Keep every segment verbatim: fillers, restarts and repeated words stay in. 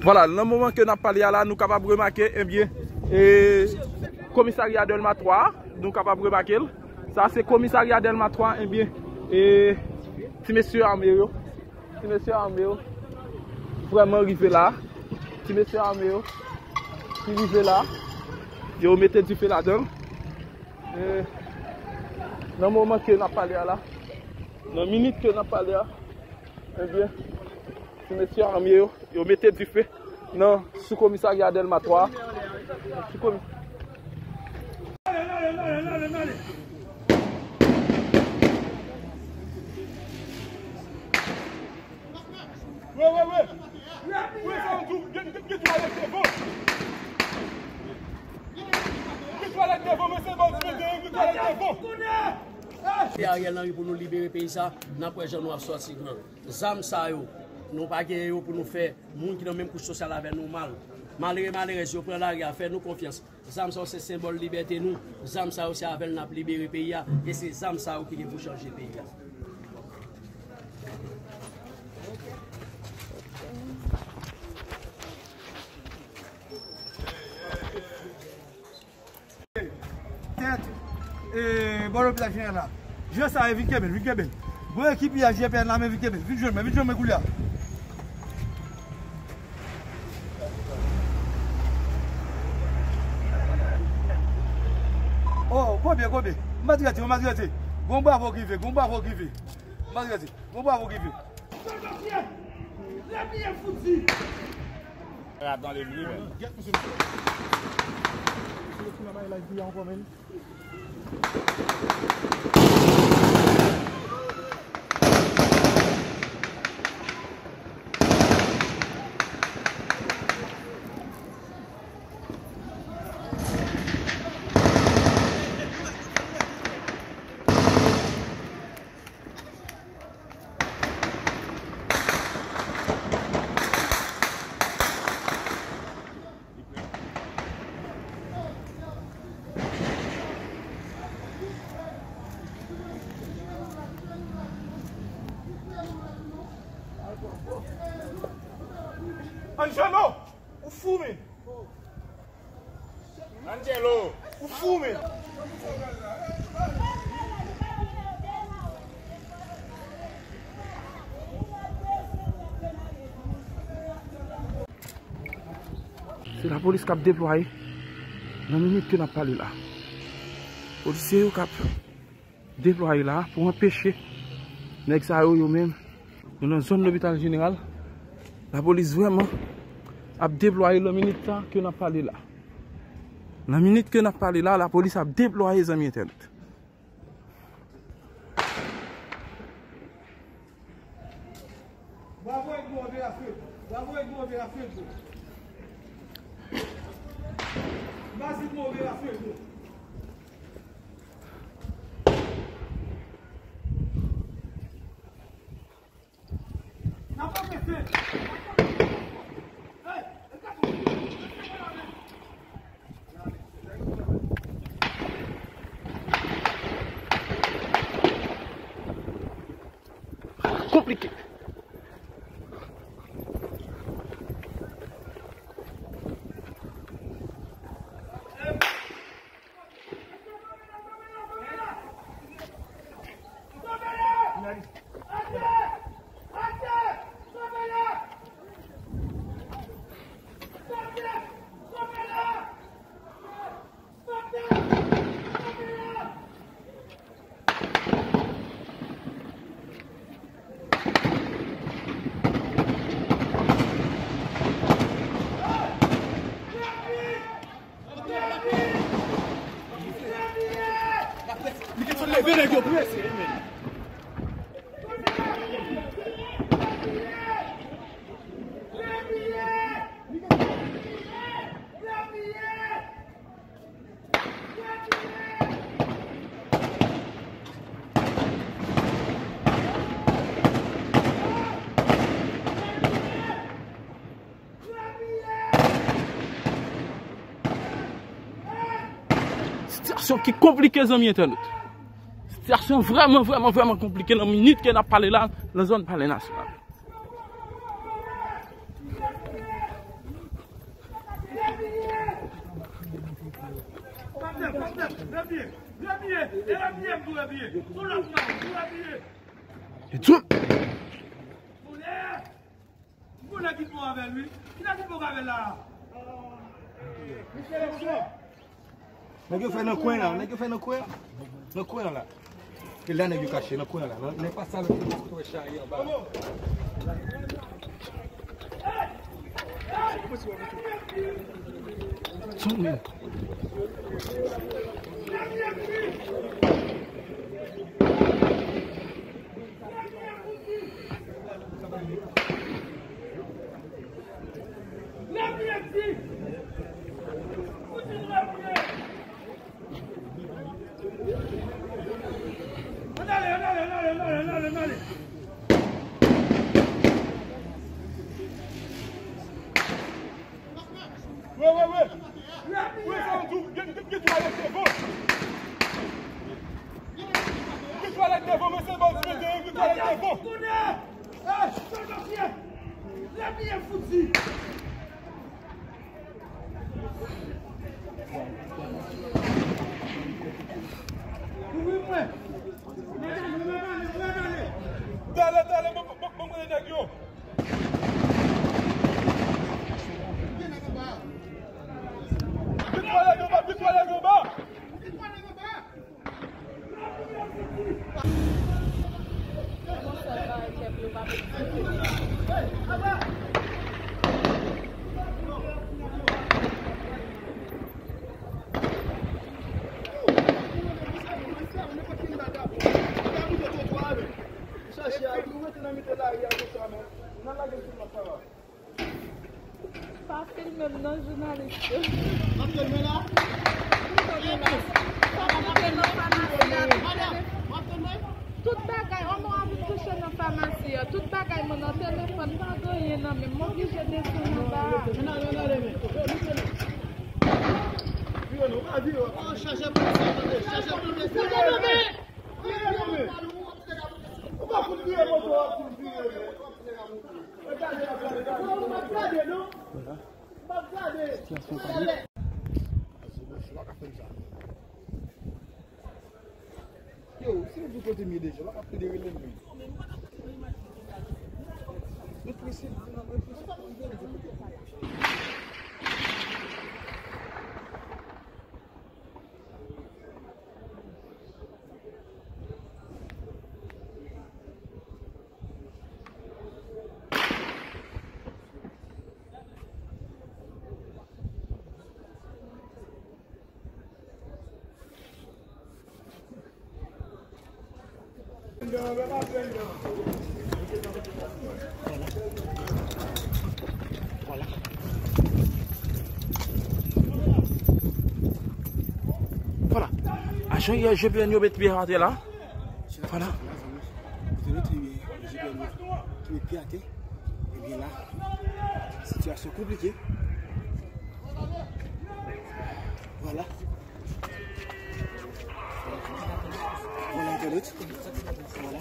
Vwala, nan moman ke n ap pale a la, nou kapab remake, ebyen, e, komisarya Dèlma twa a, nou kapab remake l. Sa se komisarya Dèlma twa, ebyen, e, ti mesye ame yo, ti mesye ame yo vrèman rive la. Ti mesye ame yo ki rive la, yo mete dife ladan l. E, nan moman ke n ap pale a la, nan minit ke n ap pale a, ebyen, ti mesye ame yo, yo mete dife nan sou komisarya Dèlma twa. Sou komi- Wi, wi, wi. Wi, sa yon tou, gen, gen, gen twalèt devan. Gen twalèt devan, men se bò ti mete, gen twalèt devan. Se Ariel Henry pou nou libere peyi sa, n ap wè jan nou ap sòti gran. Zam sa yo, nou pa gen yo pou nou fè moun ki nan menm kouch sosyal avè nou mal. Malere, malerèz yo pran lari a, fè nou konfyans. Zam sa yo se senbòl libète nou. Zam sa yo se avè l n ap libere peyi a. E se zam sa yo ki gen pou chanje peyi a. Tèt, e, bò lopital jeneral la. Jan sa ye, vin kenbe l, vin kenbe l. Bon ekip I A G P N la, men vin kenbe l. Vin jwenn mwen, vin jwenn mwen koulye a. Oh, konbyen, konbyen? M pa t rete, m pa t rete. Gon bravo ki rive, gon bravo ki rive. M pa t rete, gon bravo ki rive. Rap nan legliz, men. Angelo, ou fou, men. Angelo, ou fou, men. Se lapolis k ap deplwaye nan minit ke n ap pale la. Polisye yo k ap deplwaye la pou anpeche nèg sa yo, yo menm. Nou nan zòn lopital jeneral. Lapolis vrèman ap deplwaye nan minit sa ke n ap pale la. Nan minit ke n ap pale la, lapolis ap deplwaye, zanmi entènot. Bravo, Edmond, operasyon. Bravo, Edmond, operasyon. Vas-y, Edmond, operasyon. Konplike. Sitiyasyon ki konplike, zanmi entènot. Sitiyasyon vrèman, vrèman, vrèman konplike nan minit ke n ap pale la, nan zòn Palè Nasyonal. Repiye, repiye, e repiye, m tou repiye. Sou lòt nan, m tou repiye. Li tou. Kounye a, m konnen ki bon avè l, wi. Ki nèg ki bon avè l la? Misye Leksyon. Nèg yo fè nan kwen la, nèg yo fè nan kwen. Nan kwen la. E la nèg yo kache, nan kwen la. Nan, nan pa sa lòt kote w wè chayi anba. Ann ale, ann ale, ann ale, ann ale, ann ale, ann ale. Wi, wi, wi. Wi, sa w di, gen, gen, gen twalèt devan. Gen twalèt devan, mesye, bò, mesye, gen twalèt devan. Ey, sòlda fye! Lè byen fouti! Kouvri mwen! Talè, talè, bon, bon, bon, bon, nèg yo! Gen twalèt anba, gen twalèt anba! Pa filme m non, jounalis yo. M ap filme la. M ap filme la. Sa m mete nan famasi a, tout telefòn. Tout bagay, on mwen ap touche nan famasi a. Tout bagay mwen nan telefòn, pa gen anyen nan men m. M oblije desann anba a. Vire non, pa vire. Chache polisye, chache polisye. Ou pa fout vire moto a pou vire. Gade, gade, gade. Gade, non. Gade. Sitiyasyon pa byen. Yo, si yo di kote m ye deja, pa ka plede rele m menm. Yo prese, yo prese. Vwala. Ajan I R G P N yo met pye atè la. Vwala. Ebyen la, sitiyasyon konplike. Vwala. Vwala entènot. Vwala.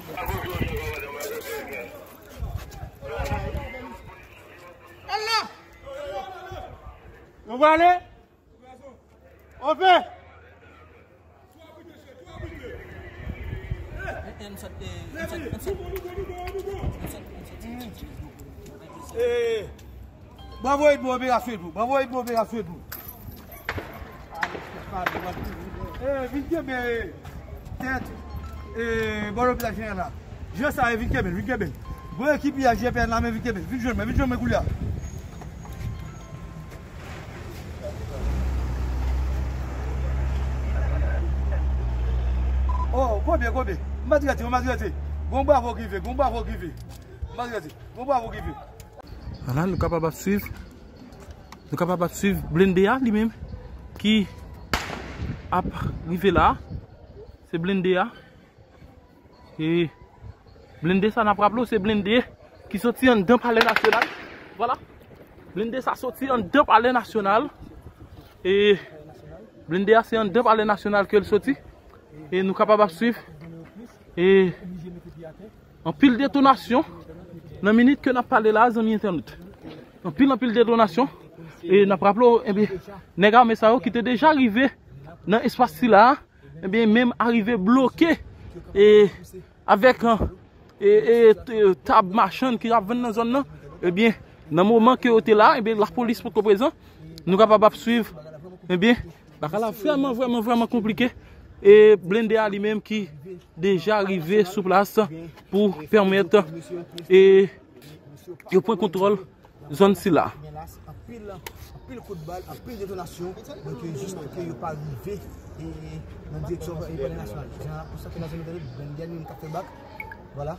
Nou prale? Ope! Eh, bravo Edmond, operasyon Edmond. Bravo Edmond, operasyon Edmond. Eh, vin kenbe tèt, eh, bò lopital jeneral la. Jan sa ye, vin kenbe l, vin kenbe l. Bon ekip I R G P N la, men vin kenbe l. Vin jwenn mwen, vin jwenn mwen koulye a. Oh, konbyen, konbyen? M pa t rete, m pa t rete. Gon bravo ki rive, gon bravo ki rive. M pa t rete, gon bravo ki rive. Vwala, nou kapab ap swiv. Nou kapab ap swiv blende a li menm ki ap rive la. Se blende a. E blende sa n ap raple w, se blende ki soti anndan Palè Nasyonal. Vwala. Blende sa soti anndan Palè Nasyonal. E blende a se anndan Palè Nasyonal ke l soti. E nou kapab ap swiv. E anpil detonasyon nan minit ke n ap pale la, zanmi entènot. Anpil, anpil detonasyon. E n ap raple w, ebyen, nèg ame sa yo ki te deja rive nan espas sila a, ebyen, menm arive bloke e avèk e, e, e, tab machann ki ap vann nan zòn nan. Ebyen, nan moman ke yo te la, ebyen, lapolis potko prezan. Nou kapab ap swiv. Ebyen, bagay la vrèman, vrèman, vrèman konplike. E blende a li menm ki deja rive sou plas pou pèmèt e yo pran kontwòl zòn sila. Gen la, se anpil, anpil kout bal, anpil detonasyon. Donk, jis ke yo pa rive e nan direksyon e palè nasyonal. Jan pou sa ke la zòn tande, blende a li menm k ap fè bak. Vwala.